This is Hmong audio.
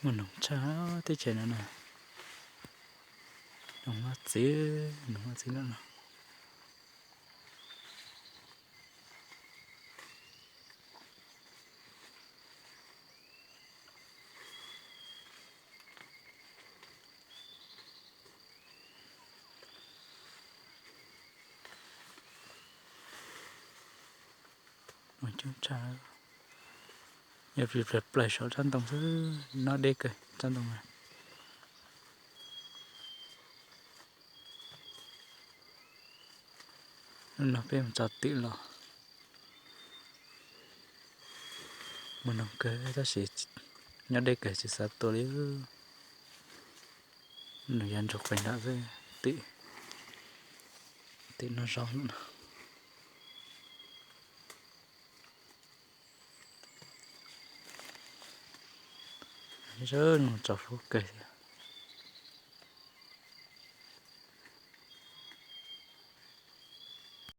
Muaj noog tshaj teb chaws no na. Noog maj txiv, noog maj txiv lawm no. Coob tshaj. Yog plis plaws saum tsob ntoo xwb, nyob deb kawg tsob ntoo na. Hnub no peb mus txog twm los. Muaj noog kawg tab sis nyob deb kawg tsis xav tua li. Nws yuav ntsuag qees nram xwb, twm, twm noj zaub no. Zab no tsaus fuab kawg thiab.